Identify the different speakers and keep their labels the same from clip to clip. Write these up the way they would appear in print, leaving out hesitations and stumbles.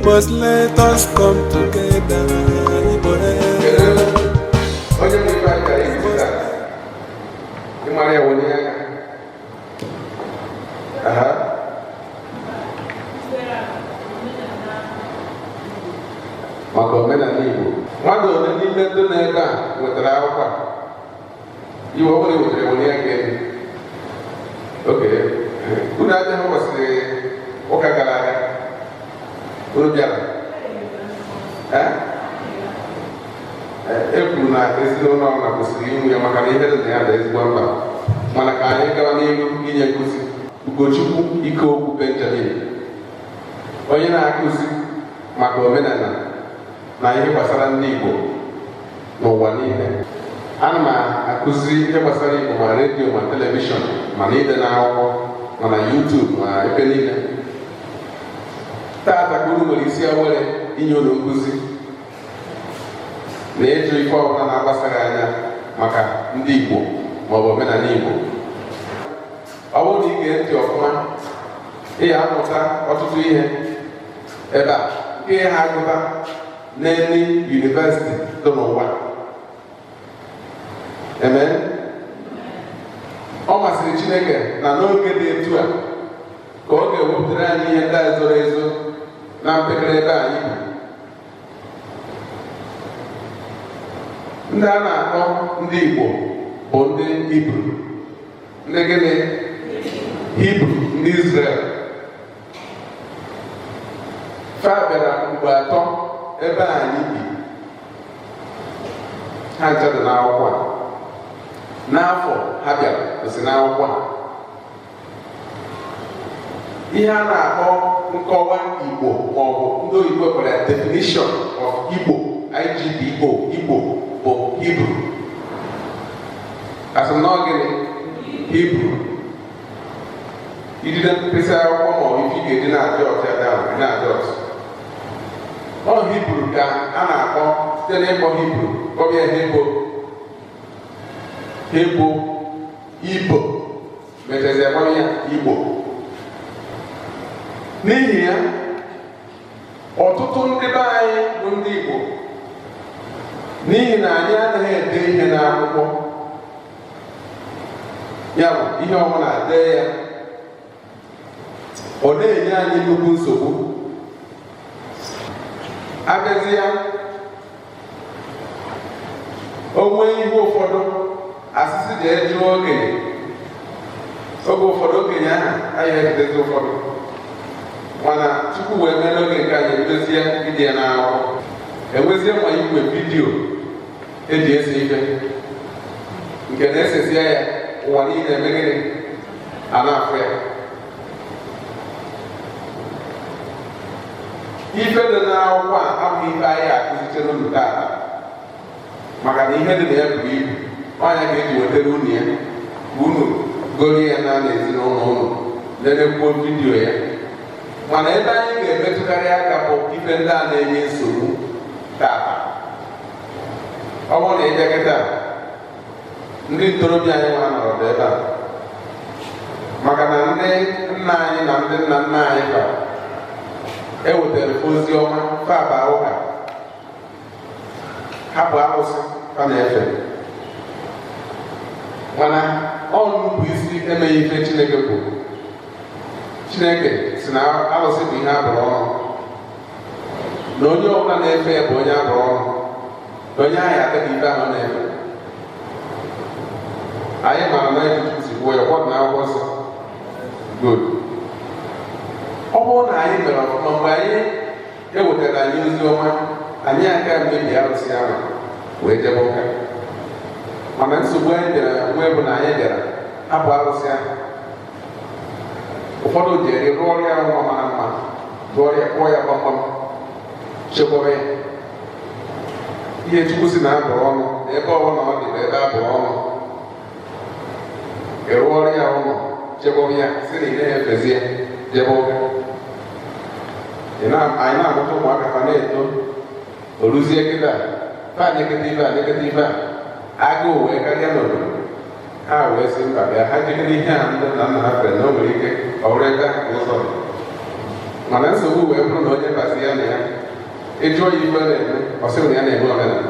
Speaker 1: Igbos, let us come together. Igbo,
Speaker 2: Kedu
Speaker 1: eh.
Speaker 2: onye bụ ife anyị gara ikuzi taa? Ị mara ya, wenye aka. Aha. Maka omenala Igbo, mmadụ ole n'ime ndị nọ ebe a nwetara akwụkwọ a? Iwe ọ bụla ị nwetara, wenye aka elu. Oke unu abịaghị ụbọchị ụka gara aga, unu bịara? Ee, e kwuru na ezinụlọ ọbụla kwesịrị inwe ya maka na ihe dị na ya dị ezigbo mkpa. Mana ka anyị gawa n'ihu inye nkụzi. Ugochukwu Ikeokwu Benjamin, onye na-akụzi maka omenala na ihe gbasara ndị Igbo n'ụwa niile. Ana m akụzi ihe gbasara Igbo ma redio, ma telivishọn, ma na ide n'akwụkwọ, ma na YouTube, ma ebe niile. Taata ka unu nwere isi awere inye unu nkụzi na ịjụ ife ọbụla na-agbasaghị anya maka ndị Igbo maọbụ omenala Igbo. Ọ bụrụ na ị gee ntị ọfụma, ị ya amụta ọtụtụ ihe ebe a nke ha agụta n'any university dị n'ụwa. Amen. Ọ masịrị Chineke na n'oge dị etu a ka ọ ga-ewepụtara anyị ihe ndị a zoro ezo na mpekere ebe anyị bi. Ndị a na-akpọ ndị Igbo bụ ndị Hibru. Ndị gịnị? Hibru, ndị Israel. Fa bịara ugbo atọ ebe anyị bi. Ha ncha dị n'akwụkwọ a. N'afọ ha bịara kwụsị n'akwụkwọ a. Ihe a na-akpọ nkọwa Igbo, maọbụ ndị oyibo kpọrọ ya definition of Igbo, IGBO, Igbo bụ Hibru. Asị m na ọ gịnị? Hibru. Ijide mkpịsị akwụkwọ maọbụ ife ị ga-eji na-ajot ya down, na-ajot. Ọ Hibru ka a na-akpọ site n'ịkpọ Hibru, kpọọ ya Hebo, Hebo, Ibo, mechazie kpọọ ya Igbo. N'ihi ya, ọtụtụ ndị be anyị bụ ndị Igbo, n'ihi na anyị anaghị ede ihe n'akwụkwọ, ya bụ ihe ọbụla dee ya, ọ na-enye anyị nnukwu nsogbu. Abịazi ya, o nwee ihe ụfọdụ asịsị jee jụọ okenye. Oge ụfọdụ okenye ahụ anyị ejidezi ụfọdụ, mana Chukwu wee mee n'oge nke anyị ebidozie ide ya n'akwụkwọ, enwezie ma igwe vidiyo eji ese ife nke na-esezie ya, ụwa niile eme gịnị? A na-afụ ya. Ife dị n'akwụkwọ a abụghị ife anyị akụzichere unu taata, maka na ihe dị na ya buru ibu. Ọ nya ka eji wetara unu ya ka unu gorie ya na ezinụlọ unu, lenekwuo vidiyo ya. Mana ebe anyị ga-emetụkarị aka bụ ife ndị a na-enye nsogbu taata. Ọ bụrụ na ị bịa kịta, ndị ntorobịa anyị nwa nọrọ ebe a, maka na ndị nna anyị na ndị nna nna anyị fa ewetara ozi ọma, fa baa ụka, hapụ arụsị fa na-efe. Mana ọ nnupụ isi, emeghị ife Chineke kwuru. Chineke si na arụsị bụ ihe abụrụ ọnụ, na onye ọbụla na-efe ya bụ onye abụrụ ọnụ, na onye ahụ adịghị ife ahụ na-efe. Anyị mara na etu Chukwu si kwuo ya kwọdụ na akwụkwọ nsọ. Good. Ọ bụrụ na anyị mere ọfụma mgbe anyị ewetara anyị ozi ọma, anyị aka mmebi arụsị ahụ wee jebe ụka. Mana nsogbu anyị bịara nwee bụ na anyị bịara hapụ arụsị ahụ. Ụfọdụ jere rụọ ọrụ ya nwa mara mma, rụọ ya, kpụọ ya gbamgbam, chekwaba ya. Ihe Chukwu si na abụrụ ọnụ na ebe ọbụla ọ dị bụ ebe abụrụ ọnụ. Ị rụọ ọrụ ya ụlọ, chekwaba ya, si na ị na-efezi ya, jebe ụka. Anyị na-amụta ụmụaka, fa na-eto, o ruzie kịta, fa nyekọta ife a, nyekọta ife a, agụụ wee karịa n'obodo. Ha wee sị mba, bịa ha jikere ihe a ndị nna nna ha fere, na o nwere ike ọ bụrụ ebe ahụ ka ụzọ dị. Mana nsogbu wee bụrụ na onye bazi ya na ya, ịjụọ ya ife ọ na-eme, ọ sị na ya na-eme omenala.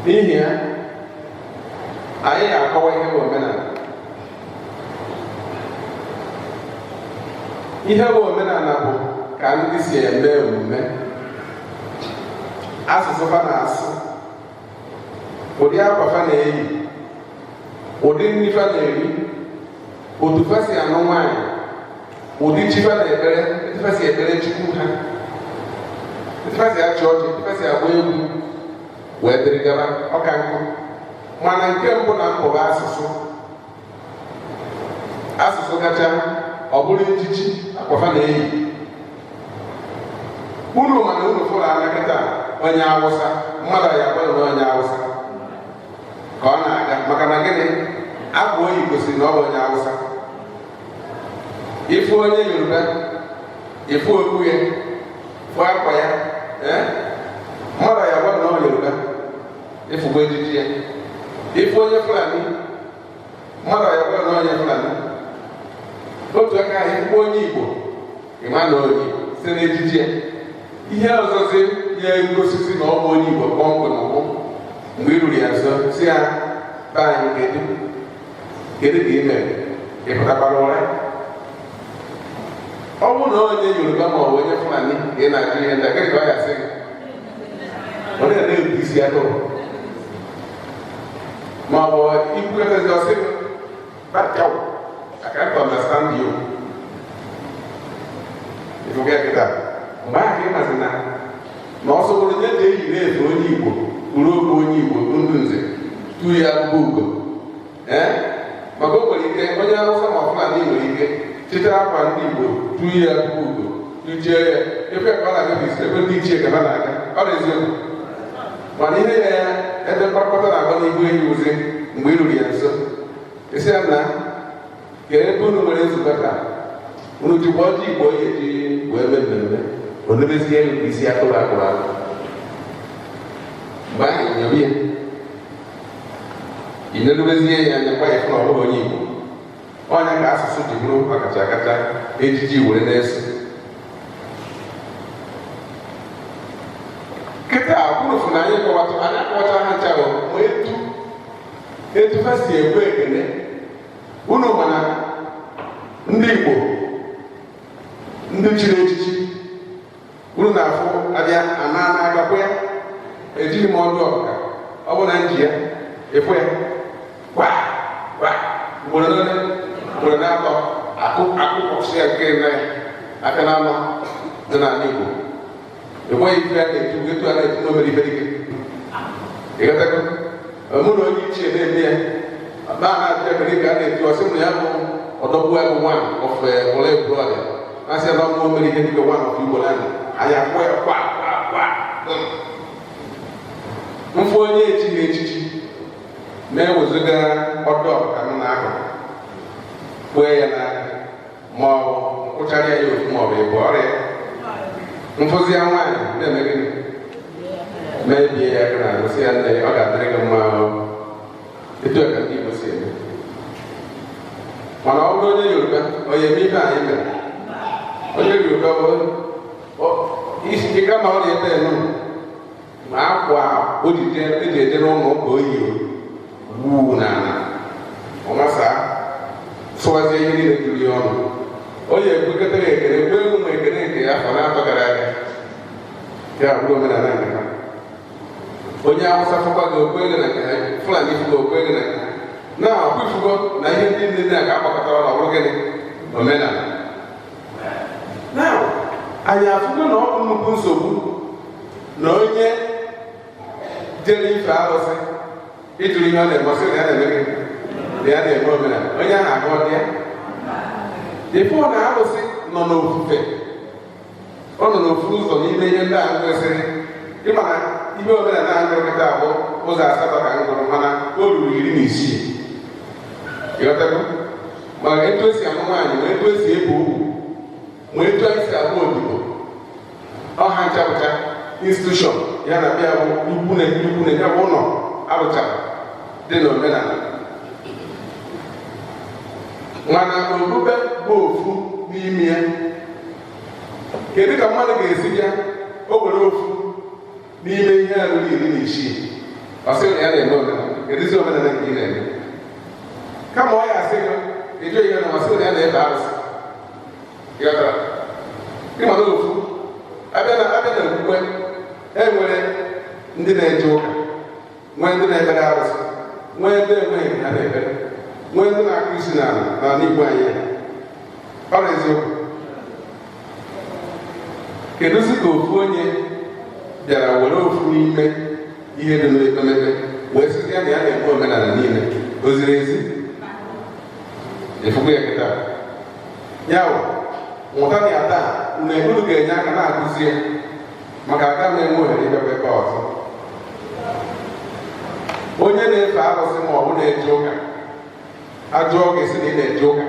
Speaker 2: N'ihi ya, anyị ga-akọwa ihe bụ omenala. Ihe bụ omenala bụ ka ndị si eme omume, asụsụ fa na-asụ, ụdị akwa fa na-eyi, ụdị nri fa na-eri, otu fa si anụ nwaanyị, ụdị chi fa na-ekpere, etu fa si ekpere Chukwu ha, etu fa si achị ọchị, etu fa si agba egwu, wee dịrị gaba. Ọka nkụ. Mana nke mbụ na mbụ bụ asụsụ. Asụsụ kacha, ọ bụrụ ejiji, akwa fa na-eyi. Unu mana unu fụrụ anya kịta onye Awụsa, mmadụ ya agwa na onye Awụsa ka ọ na-aga, maka na gịnị? Akwa oyi gosiri na ọ bụ onye Awụsa. Ịfụ onye Yoruba, ịfụ okpu ya, fụ akwa ya, ee, mmadụ ya agwa na ọ Yoruba, ịfụgbo ejiji ya. Ịfụ onye Fulani, mmadụ ya agwa na onye Fulani. Otu aka ahụ, ịfụkwa onye Igbo, ịma na onye Igbo site n'ejiji ya. Ihe ọzọzi ya ngosisi na ọ bụ onye Igbo kpọmkwem bụ mgbe i ruru ya nso, si ya, "Be anyị, kedu kedu ka ị mere? Ị pụtakwara ụra?" Ọ bụrụ na onye Yoruba ma ọ bụ onye Fulani ka ị na-ajụ ihe ndị a, gịnị ka ọ ga-asị gị? Ọ na-eme ebu isi atụrụ, ma ọ bụ ikwu efezi, ọsị gị, "That cow, I can't understand you." Ịfụga ya kịta, mgbe ahụ ị mazi na ọsọ bụrụ nye ji eyiri efe onye Igbo, kpuru okpu onye Igbo, ndụ nze tu ya agbụgbọ ugo, ee, maka o nwere ike onye Awụsa ma Fulani nwere ike chịta akwa ndị Igbo, tu ya agbụgbọ ugo, tuchie ya efe ka ọ na-agafe isi ebe ndị ichie ka ha na-aga. Ọ bụ eziokwu, mana ihe ya ebe mkpakọta na-agba n'ihu enyi ozi, mgbe i ruru ya nso, isi ya na ka ebe unu nwere nzukọ taa, unu jikwa ọjị Igbo oyi eji wee mee mmemme, o nebezie elu ka isi atụrụ akpụrụ akpụ. Mgbe ahụ inyobe ya, inerubezie ya anya, gwa ya fụ na ọ bụghị onye Igbo. Ọnya ka asụsụ ji bụrụ ọkacha akacha, ejiji were na-eso. Kịta kwurufu na anyị kọwatụ, anyị akọwacha ha ncha bụ ma etu ha si ekwe ekele. Unu mana ndị Igbo, ndị chiri echichi, unu na-afụ abịa ana na-agakwa ya, ejighị m ọdụ ọka, ọ bụ na nji ya ịfụ ya kwa kwa ugboro n'ole, ugboro na-atọ, akụ akụkọsị ya nke na ya aka na anọ dị n'ala Igbo. Enweghị ife a na-etu etu a na-etu na omere ife dike. Ịghọtago? Mụ na onye ichie na-eme ya na na-achọ ekele ka a na-etu, ọsị m na ya bụ ọdọgbu agụ one of ụlọ ekwulọbịa, na-asị na ọmụ omere ihe dike one of Igbo land. Anyị akwụ ya kwa kwa kwa. Mfụ onye echighị echichi, na-ewezuga ọdụ ọka m na-akụkụ kwee ya n'aka, ma ọ bụ nkwụchara ya ofu ma ọ bụ ịbụ ọrịa. Mfụzi ya nwaanyị na-eme gịnị, mebie ya aka na gosi ya, "Nne, ọ ga-adịrị gị mma." Etu a ka ndị Igbo si eme. Mana ọ bụrụ onye Yoruba, onye eme ife anyị mere, onye Yoruba bụ isi ịga na ọ na-ebe enu ma akwa ojije eji eje n'ụlọ ụka oyi wuu n'ala, ọmasa sụwazie ihe niile juru ya ọnụ. Onye ekwekọtara ekele kwe egwu ma ekele nke afọ na-atọ gara aga, ya bụrụ omenala nke ha. Onye Awụsa fụkwa gị, okwe gị na nke ha. Fulani fụgo, okwe gị na nke ha. Na ọkwa ifugo na ihe ndị ndị a ka agbakọtara na ọ bụrụ gịnị? Omenala. Na anyị afụgo na ọ bụ nnukwu nsogbu na onye jere ife arụsị, ịjụrụ ihe ọ na-eme, ọsị na ya na-eme gịnị? Na ya na-eme omenala. Onye ahụ agụ dị ya ịfụ na arụsị nọ n'ofufe, ọ nọ n'ofu ụzọ n'ime ihe ndị a kwesịrị ịma na ihe omenala a ngụrụ kịta abụ ụzọ asatọ ka m gụrụ, mana o ruru 16. Ịghọtago? Ma etu esi amụ nwaanyị, ma etu esi ebu ugwu, ma etu anyị si agba odibo, ọha nchapụcha institution ya na bịa bụ ikwu na ikwu na ya bụ ụlọ arụchara dị n'omenala. Mana okpukpe bụ ofu n'ime ya. Kedu ka mmadụ ga-esi bịa o were ofu n'ime ihe a ruru 16, ọ sị na ya na-eme omenala? Kedụzi omenala nke ị na-eme? Kama ọ ya asị gị ịjụ ihe na ọ sị na ya na-efe arụsị. Ịghọtara? Ịma na ofu abịa na okpukpe, e nwere ndị na-eje ụka, nwee ndị na-ekpere arụsị, nwee ndị enweghị ha na-ekpere, nwee ndị na-akụ isi n'ala n'ala Igbo anyị. Ọ bụ eziokwu. Kedụzi ka ofu onye bịara were ofu n'ime ihe dị n'ekpemekpe wee sị ya na ya na-eme omenala niile? O ziri ezi? Efukwu ya kịta ya bụ mụta na ya taa. Unu unu ga-enye aka na-akụzi ya, maka aga m enwe ohere ịbịakwa ebe ọzọ. Onye na-efe arụsị ma ọ bụ na-eje ụka, ajụọ gị sị na ị na-eje ụka,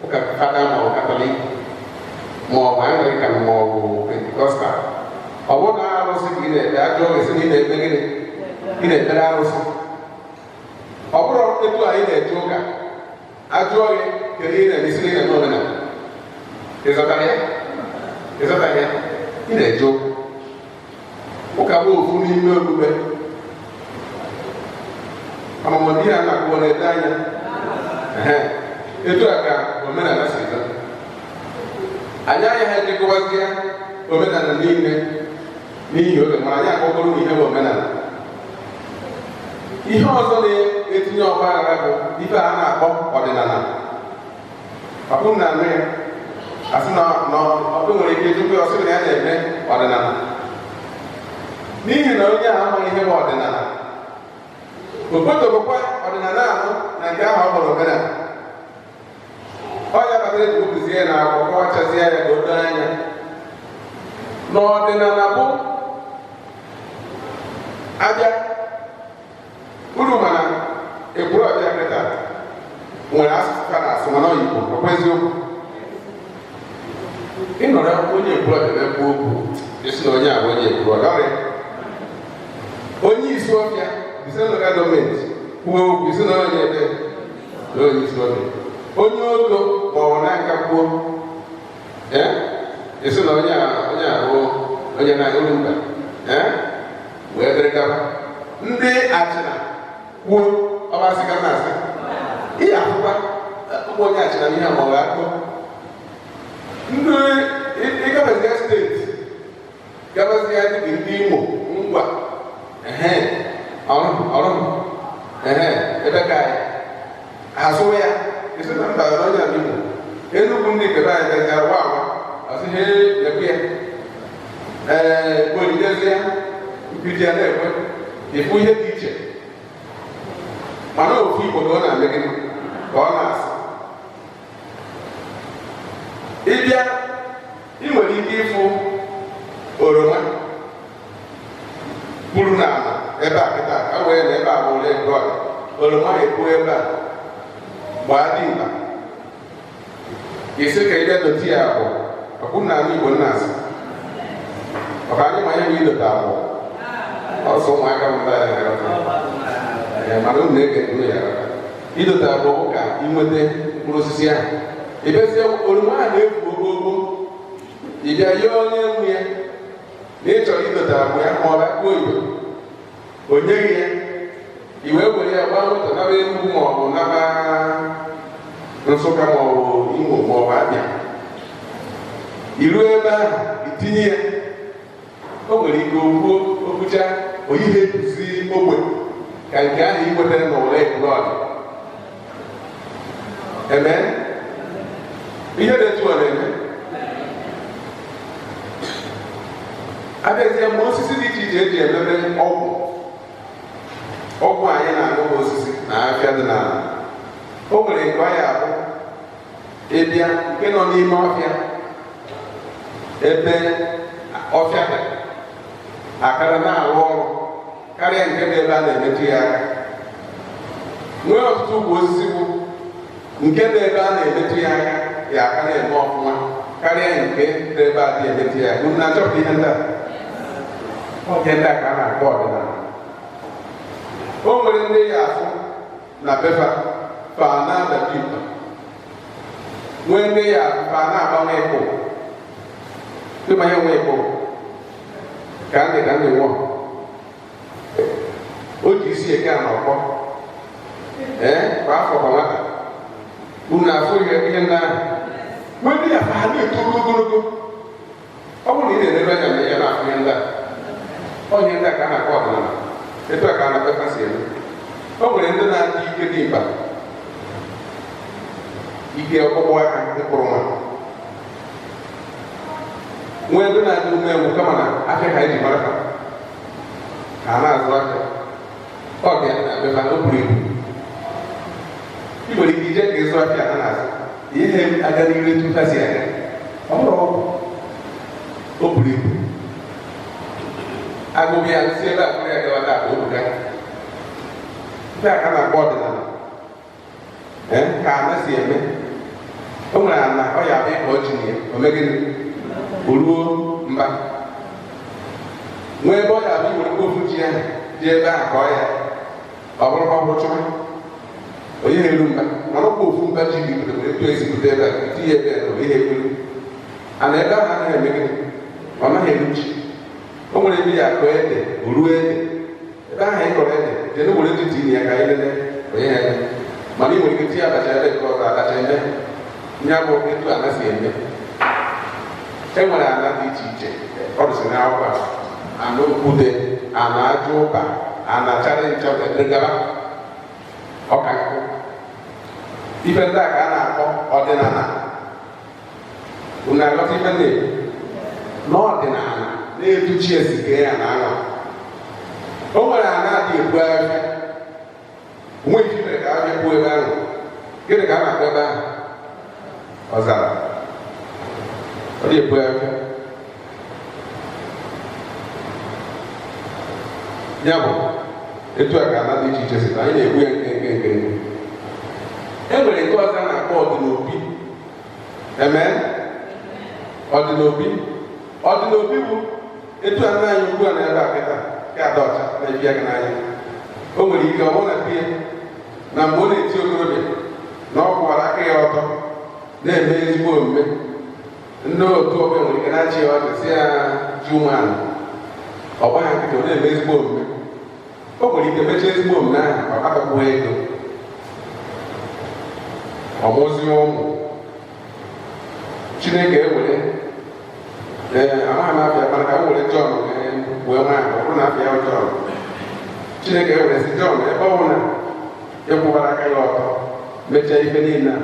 Speaker 2: ụka fada ma ọ bụ Katọlik ma ọ bụ Anglican ma ọ bụ Pentecostal, ọ bụrụ na arụsị ka ị na-ekpe, ajụọ gị sị na ị na-ekpe gịnị? Ị na-ekpere arụsị. Ọ bụrụ etu anyị na-eje ụka, ajụọ gị kedu ihe ị na-eme, sị na ị na-eme omenala. Ịzọtara ya? Ịzọtara ya? Ị na-eje ụka. Ụka bụ ofu n'ime okpukpe. Amamọdụ ihe a na-akpọ na-ede anya. Ehe. Etu a ka omenala si dị. Anyị anya ha ejekọbazie omenala niile n'ihi oge, mana anyị akpọgoro ihe bụ omenala. Ihe ọzọ na-etinye ọgba aghara bụ ife a na-akpọ ọdịnala. Ọkụ na anụ ya asị na ọkụ nwere ike ịjụkwa ya, ọsị na ya na-eme ọdịnala, n'ihi na onye ahụ amaghị ihe bụ ọdịnala. Okpotobụkwa ọdịnala ahụ na nke ahụ ọ kpọrọ omenala. Ọ ya kpatara eji wepụzie ya na akwụkwọ, kọwachazie ya ka o doo anya na ọdịnala bụ abịa uru. Mana ekwuru ọbịa kịta nwere asụsụ ka na-asụ, mana ọ Igbo. Ọkwa eziokwu? Ịnọrọ onye ekwuru ọbịa na-ekwu okwu, isi na onye a bụ onye ekwuru ọbịa. Ọrịa onye isi ọfịa isi local government kwuo okwu, isi na onye ebe na onye isi ọfịa. Onye ogo ma ọ bụ na nka kwuo, ee, isi na onye a, onye a bụ onye na olu mba, ee, wee dịrị gaba. Ndị achịna kwuo, ọbasị ka na-asị ihe afụkwa ụmụ onye achịna n'ihe ma ọ bụ akpọ ndị ịgabaziga steeti gabaziga dịka ndị Imo, Ngwa, ehe, ọrụ ọrụ, ehe, ebe ka anyị asụwa ya, isi na mba na onye ala Imo. Enugwu, ndị nke be anyị gaziara wa awa, asị he lekwe ya, ee, bolidezie mpidi ya na-ekwe ịfụ ihe dị iche, mana ofu Igbo ka ọ na-eme gịnị ka ọ na-asụ. Ịbịa, ị nwere ike ịfụ oroma puru n'ala ebe a kịta ka wee na ebe a bụ ụlọ ego. Oroma epu ebe a gbaa dimkpa, isi ka ịbịa dote ya abụọ. Ọkwụ na ala Igbo nna asị ọka anyị ma ihe bụ idote abụọ ọsọ. Ụmụaka m ndị anyị na-aghọta, mana unu na-ege unu ya aghọta. Idote abụọ bụ ka ịnweta mkpụrụ osisi ahụ. Ịbịazie, oroma ahụ na-efu ogogbo, ị bịa yọọ onye nwe ya na ị chọrọ idote abụọ ya ma ọ bụ akụ oyibo, o nyeghị ya. I wee were ya gbaa moto naba Enugwu ma ọ bụ naba Nsụka ma ọ bụ Imo ma ọ bụ Abịa. Iruo ebe ahụ, itinye ya, o nwere ike okwuo okwucha oyihe ebuzi ogbe ka nke ahụ ị nwetara n'ụlọ ekwulọdụ eme ihe dị etu ọ na-eme. Abịazie ma osisi dị iche iche eji emebe ọgwụ, ọgwụ anyị na-aṅụ bụ osisi na afịa dị n'ala. O nwere nke ọ ya abụ ịbịa nke nọ n'ime ọfịa, ebe ọfịa dị akara na-arụ ọrụ karịa nke dị ebe a na-emetụ ya aka. Nwee ọtụtụ ukwu osisi bụ nke dị ebe a na-emetụ ya aka ya aka na-eme ọfụma karịa nke dị ebe a dị emetụ ya aka. Unu na-achọpụta ihe ndị a? Ihe ndị a ka a na-akpọ ọdịnala. O nwere ndị ya afụ na befa fa na-ada dimkpa. Nwee ndị ya fa na-agbanwe ịkpụ ịma ihe nwe ịkpụ ka ndị nwụọ o ji isi eke a n'ọkpọ ee kwa afọ kwa nwata unu afụ ihe ndị ahụ. Nwee ndị ya fa ha na-etogo ogologo. Ọ bụrụ na ị na-elebe anya na ya na-afụ ihe ndị a, ọ ihe ndị a ka a na-akpọ ọdịnala. Etu a ka a na-akpọ si eme. O nwere ndị na-adị ike dị mkpa, ike ọkpụkpụ aka mkpụrụ nwa. Nwee ndị na-adị umengwụ, kama na afịa ka eji mara ha, ha na-azụ afịa. Ọ ga na-abịa o buru ibu. Ị nwere ike ije ka ịzụ afịa ha na-azụ ihe aga n'iru etu ha si aga. Ọ bụrụ ọgwụ, o buru ibu. Agụghị ya si ebe a kpụrụ ya gawa taa ka o buga. Ndị a ka a na-akpọ ọdịnala. Ee, ka ana si eme. O nwere ana ọ ya abịa ịkọ ji na ya, o megịnị? O ruo mba. Nwee ebe ọ ya abịa iwere ofu ji ahụ ji ebe ahụ kọọ ya, ọ bụrụ ọhụrụ chụwa onye na-eru mba. Mana ọkwa ofu mba ji gị butere etu esi bute ebe a tinye ebe a na ihe ekwuru ana ebe ahụ anaghị eme gịnị? Ọ naghị eru ji. O nwere ebe ya akọ ede, o ruo ede ebe ahụ ị kọrọ ede, jee were ji tinye ya ka anyị lele onye ya eme. Mana ị nwere ike tinye abacha ebe nke ọzọ, abacha eme ya. Bụ etu ana si eme. E nwere ana dị iche iche. Ọ dịsị n'akwụkwọ a: ana okwute, ana aja ụpa, ana chara ncha gaba ọka nkụ. Ife ndị a ka a na-akpọ ọdịnala. Unu aghọta ife na-ekwu n'ọdịnala na-etu chi esi kee ya na anwa. O nwere ana dị ebu afịa, onwe ife mere ka afịa kwuo ebe ahụ. Gịnị ka a na-akpọ ebe ahụ? Ọzara. Ọ dị ebu afịa. Ya bụ etu a ka ana dị iche iche si. Anyị na-egbu ya nke nke nke. E nwere nke ọzọ a na-akpọ ọdịnobi. Eme ọdịnobi. Ọdịnobi bụ etu a nna anyị ugbu a na ebe a kịta ka ada ọcha na-ebi aka n'anya. O nwere ike ọ bụrụ na di ya na mgbe ọ na-eti okorobịa na ọ kwụwara aka ya ọtọ na-eme ezigbo omume, ndị otu ọbịa nwere ike na-achị ya ọchị, si ya ji ụmụala. Ọ gbaghị nkịtị, ọ na-eme ezigbo omume. O nwere ike mechaa ezigbo omume ahụ, ọ kpatakwuo ego, ọ mụzie ụmụ. Chineke ewere, ee, amaghị m afịa, mana ka m were Jọn wee nwa ọ bụrụ na afịa ya Jọn. Chineke ewere sị Jọn, ebe ọ bụ na ịkwụbara aka ya ọtọ, mechaa ife niile a,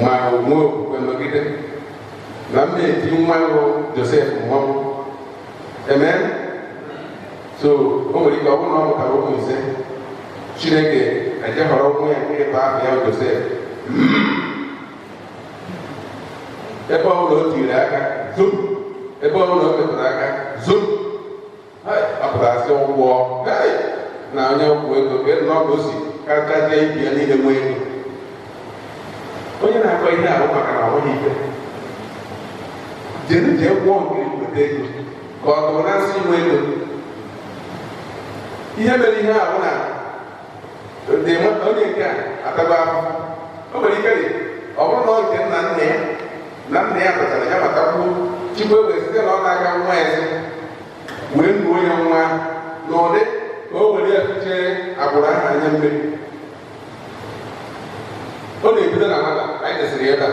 Speaker 2: ma nwee okwukwe nọgide na m na-eti nwa bụ Josef mmọnwụ. Amen. So o nwere ike ọ bụrụ na ọ mụtara ụmụ ise, Chineke eje họrọ nwa ya nke ịtọ afọ ya Josef. Ebe ọ bụla o tiri aka zum, ebe ọ bụla o metụrụ aka zum, ọ pụtara sị ụgwọ na onye ọgwụ ego ka nnọọ ka o si kachazie ibi ya niile nwee ego. Onye na-akọ ihe ahụ maka na ọ nweghị ife jere jee gwụọ nke weta ego ka ọ tụrụ na nsị nwe ego. Ihe mere ihe ahụ na onye nke a atago ahụhụ. O nwere ike dị ọ bụrụ na ọ nke nna nna ya na nna ya tachara ya matakwuo. Chukwu wee site na ọ na-aga nwa eze wee nuo ya nwa n'ụdị ka o were ya fichee agbụrụ ahụ anya mmiri. Ọ na-ebido na nwata. Anyị desịrị ebe a.